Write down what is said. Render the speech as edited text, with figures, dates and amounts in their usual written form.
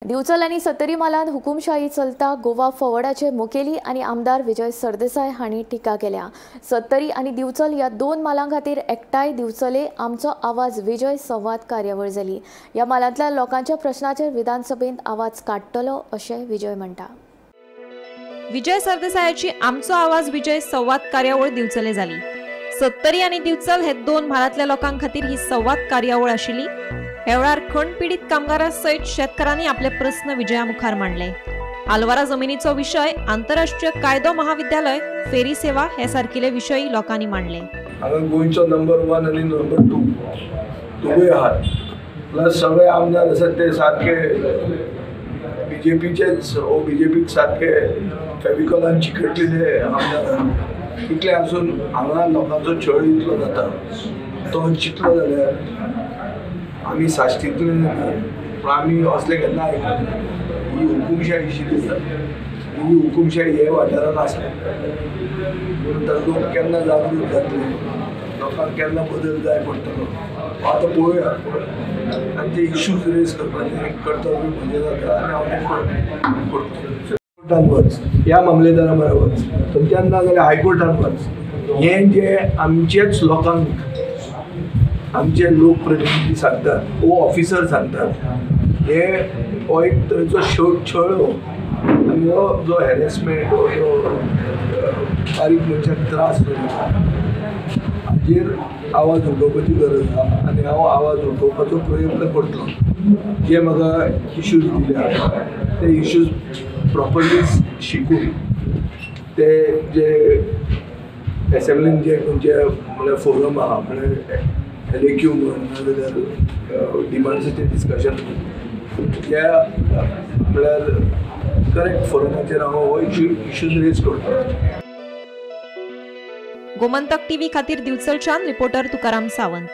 दिवचल आनी सत्तरी म्हालांत हुकुमशाही चलता. गोवा फॉवर्डाचे मुखेली आनी आमदार विजय सरदेसाय हांणी टिका केल्या. सत्तरी आनी दिवचल ह्या दोन म्हालां खातीर एकठांय दिवचले आमचो आवाज विजय संवाद कार्यावळ जाली. ह्या म्हालांतल्या लोकांच्या प्रश्नाचेर विधानसभेंत आवाज काडटलो अशें विजय म्हणटा. विजय सरदेसायाची आमचो आवाज विजय संवाद कार्यावळ दिवचले जाली. सत्तरी आनी दिवचल हे दोन म्हालांतल्या लोकां खातीर ही संवाद कार्यावळ आशिल्ली. ह्या वेळार खण पिडीत कामगारां सयत शेतकारांनी आपले प्रस्न विजया मुखार मांडले. आलवारा जमिनीचो विशय, आंतरराष्ट्रीय कायदो महाविद्यालय, फेरी सेवा हे सारकिले विशय लोकांनी मांडले. हांगा गोंयचो नंबर 1 आनी नंबर 2 दोगूय आहात, प्लस सगळे आमदार आसात ते सारके बीजेपीचेच, ओ बीजेपीक सारके फेविकॉलान चिकटलेले आमदार आहात. इतले आसून हांगा लोकांचो छळ इतलो जाता, तो चितलो जाल्यार आमी साश्टींतले पूण आमी असले केन्ना आयकूंक ना. ही हुकुमशाही अशी दिसता, ही हुकुमशाही हे वाठारांत आसा. म्हणून तर लोक केन्ना जागृत जातले, लोकांक केन्ना बदल जाय पडटलो आतां पळोवया. आनी ते इश्यूज रेज करपाचें कर्तव्य म्हजें जाता आनी हांव तें करतलो. कोर्टान वच, ह्या मामलेदारा बरोबर वच, थंयच्यान ना जाल्यार हायकोर्टान वच. हें जे आमचेच लोकांक आमचे लोकप्रतिनिधी सांगतात वो ऑफिसर सांगतात, हे हो एक तरेचो छळ हो. आनी हो जो हॅरेसमेंट हो जो बारीक मनशाक त्रास जाता हाजेर आवाज उठोवपाची गरज आसा आनी हांव आवाज उठोवपाचो प्रयत्न करतलो. जे म्हाका इश्यूज दिल्या ते इश्यूज प्रॉपरली शिकून ते जे एसेंब्लीन जे खंयचे म्हळ्यार फोरम आहा, म्हळ्यार LAQ म्हण नाजाल्यार डिमांड्साचेर डिस्कशन ह्या म्हळ्यार करेक्ट फोरमाचेर हांव हो इश्यूज रेज करता. गोमंतक टीव्ही खातीर दिवचलच्यान रिपोर्टर तुकाराम सावंत.